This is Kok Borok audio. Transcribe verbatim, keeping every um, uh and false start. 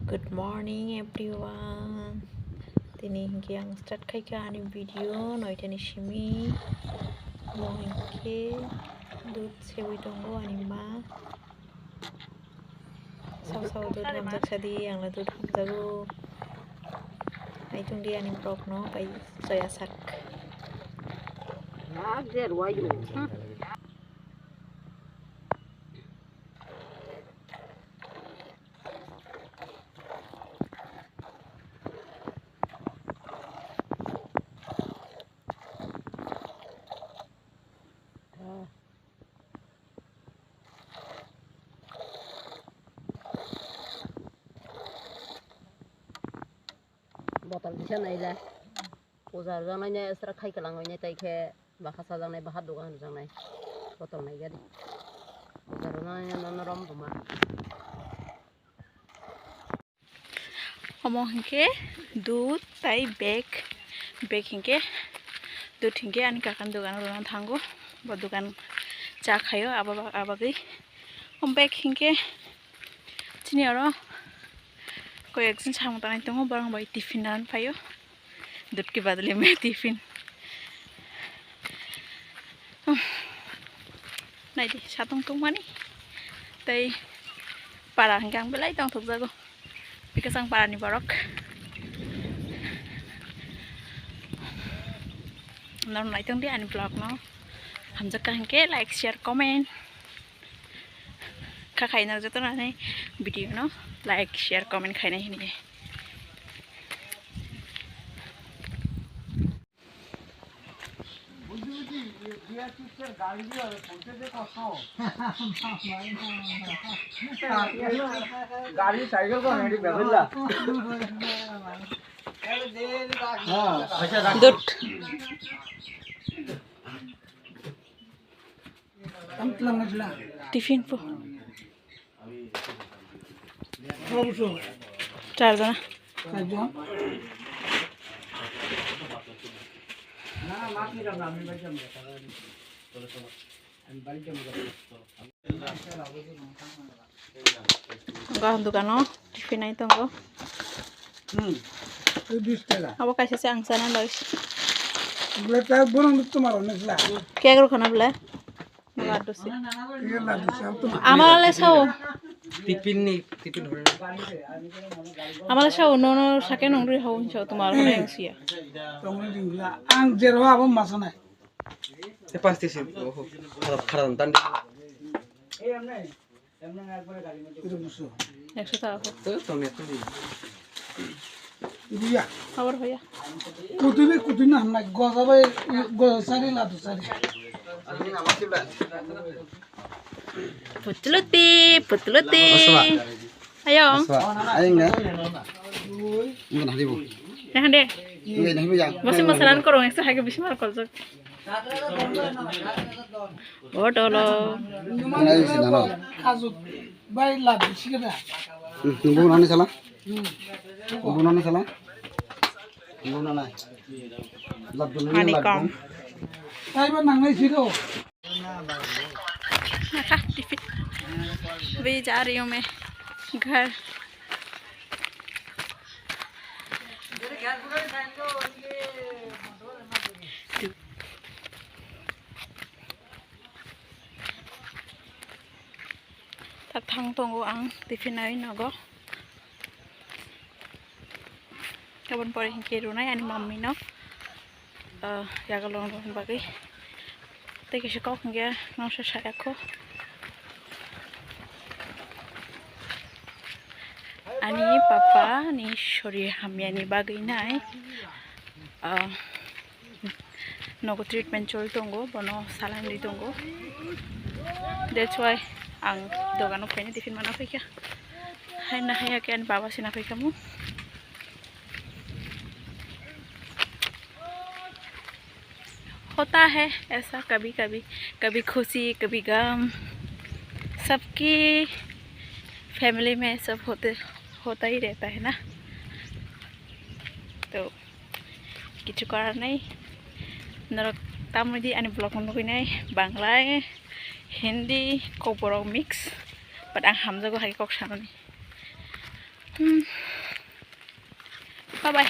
Good morning everyone. Tini hinkhe ang start khaikha ani video noitani simi. Omo hinkhe dud sewi tongo ani ma. Sao sao dud hamjak sadi, angla dud hamjago. Naitongdi ani vlogno bai soya sak. Botol kisa naila. Puja rwjaknai ne aswk khai kwlangwi ne tai khe bakha chajaknai, baha dogan rwjaknai. Botol naigadi. Puja rwjaknai ne nono rom buma. Omo hinkhe dud tai bag, bag hinkhe dud hinkhe ani kakan dogan rwna thango. Bo dogan cha khaio abo, abagwi. O bag hinkhe chini oro koi ekjon samung tanai tongo, borok bai tiffin rwna phaio. Dud ke badle mein tiffin. Naidi, satung tungmani. Tei para hingke ang belai tongthokjago. Bikasang parani borok. Norok naitongdi ani vlogno. Hamjakka hingke like, share, comment. Kha khaina joto nani video no like, share, comment khaina hini. গাড়ি সাইকেল কোন এটি বেদলা। দুধ। Tiffin po. Char jona. Ang kaham dukano tiffin ai tongo. Hmm. Abo kaisa se ang chana lois. Bole ta bono tomar onek la. Kek rokana bole. Laddu se. Amale sao. Tiffin ni, tiffin hore. Amale sao, no, no, sake nong ri hau sao tomar hore ang sia. Tongna dingla. Ang jero abo masanai. E pas tisi, oho. Kharan, kharan, tan. Ekso taka. Iya. Habor hoya. Kutui bai kutui no hamnai, goja bai goja sari ladu sari. Putluti, putluti. Ayo. Ayang na. Ini kan hari bu. Nah deh. Ini kan hari bu ya. Masih masaran korong ekso hake bisi mar koljak. Odolo. Mana isi nana? Kazu bai ladu sikeda. Hmm, nunggu nani sala? Nunggu nani sala? Nunggu nana. Ladu nani. Ani ladu. Kom. Taiba nangnai sido. Nakha, tiffin. Abhi ja rahi hoon main ghar. Ta thang tongo ang tiffin ai nogo. Aboni pore hinkhe rwnai ani mummy no, ah, yago long long bagwi. Tei kisa kok hinkhe nongsa saya kho. Ani papa ni sorir hamyani bagwi nai, ah, nogo treatment choli tongo, bono saline ri tongo. That's why ang dogano phaina tiffin mana phaikha. Haina haiya khe ani baba sina phaikha mu. होता है ऐसा कभी कभी, कभी खुशी कभी गम, सबकी फैमिली में सब होते, होता ही रहता है ना। तो কিছু করার নেই। Norok tamoni di ani vlog no nugwi nai, Bangla, Hindi, Kokborok mix, but ang hamjago hai kok sanani. Hmm, Bye bye.